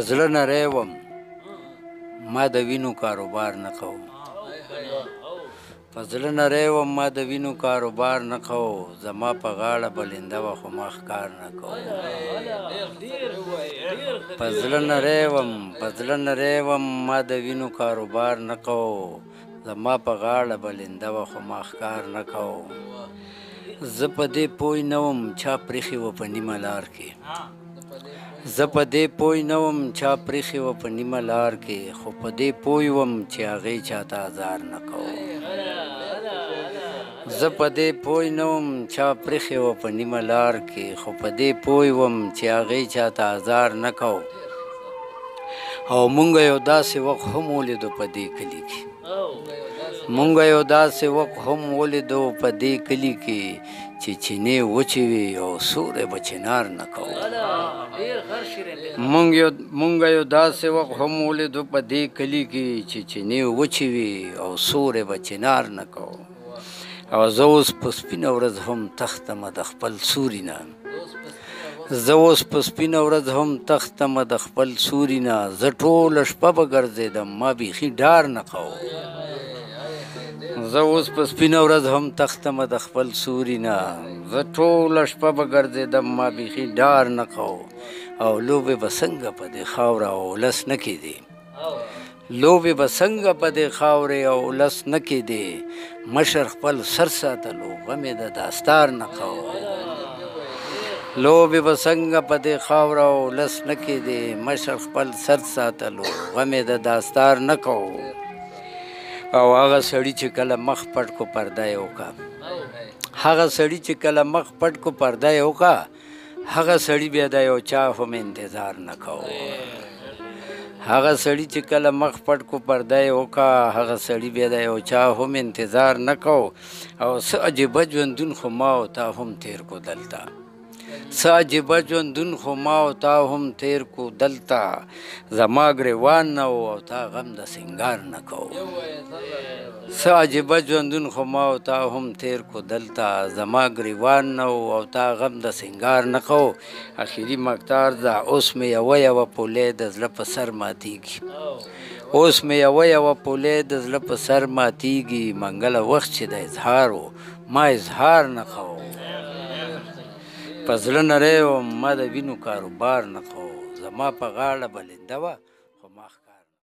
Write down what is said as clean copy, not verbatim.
زړه نری وم، ما د وینو کاروبار نه کوم. په زړه نری وم، ما د وینو کاروبار نه کوم. زما په غاړه بلنده وه خو ما ښکار نه کوم. په زړه نری وم، په زړه نری وم، ما د وینو کاروبار نه کوم. زما په غاړه بلنده وه خو ما ښکار نه کوم. زه په دې پوه نه وم چا پرېښې وه په نیمه لار کې. زه په دې پوه نه وم چا پرېښې وه په نیمه لار کې، خو په دې پوه وم چې هغې چاته ازار نه کوم. زه په دې پوه نه وم چا پرېښې وه په نیمه لار کې، خو په دې پوه وم چې هغې چاته ازار نه کوم. او مونږ یو داسې وخت هم ولیدو په دې کلي کې، مونږ یو داسې وخت هم ولیدو په دې کلي کې چې چینې وچې وي او سوری به چنار نه کوو. مونږ یو داسې وخت هم ولیدو په دې کلي کې چې چینې وچې وي او سوری به چنار نه کوو. او زه اوس په سپینه ورځ هم تښتمه د خپل سوري نه، زه اوس په سپینه ورځ هم تښتمه د خپل سوري نه. زه ټوله شپه به ګرځېدم، ما بیخي ډار نه کوو. زه اوس په سپینه ورځ هم تښتمه د خپل سوري نه، زه ټوله شپه به ګرځېدم، ما بیخي ډار نه کوو. او لوبې به څنګه په دې خاوره او ولس نه کېدې، لوبې به څنګه په دې خاورې او ولس نه کېدې. مشر خپل سر ساتلو، غم یې د داستار نه کوو. لوبې به څنګه په دې خاوره او ولس نه کېدې، مشر خپل سر ساتلو، غم یې د داستار نه کوو. او هغه سړي چې کله مخ پټ کو پرده یې وکړه، هغه سړي چې کله مخ پټ کو پرده یې وکړه، هغه سړي بیا د یو چا هم انتظار نه کوو. هغه سړي چې کله مخ پټ کو پرده یې وکړه، هغه سړي بیا د یو چا هم انتظار نه کوو. او څه عجیبه ژوندون خو ما او تا هم تېر کو دلته، څه عجیبه ژوندون خو ما او تا هم تېر کو دلته. زما ګریوان نه و او تا غم د سینګار نه کوو. څه عجیبه ژوندون خو ما او تا هم تېر کو دلته، زما ګریوان نه و او تا غم د سینګار نه کوو. اخري مکتار ده، اوس مې یوه یوه پولۍ د زړه په سر ماتېږي، اوس مې یوه یوه پولۍ د زړه په سر ماتېږي. منګله وخت چې د اظهار و، ما اظهار نه کوو. په زړه نری وم، ما د وینو کاروبار نه کوو. زما په غاړه بلنده وه خو ما ښکار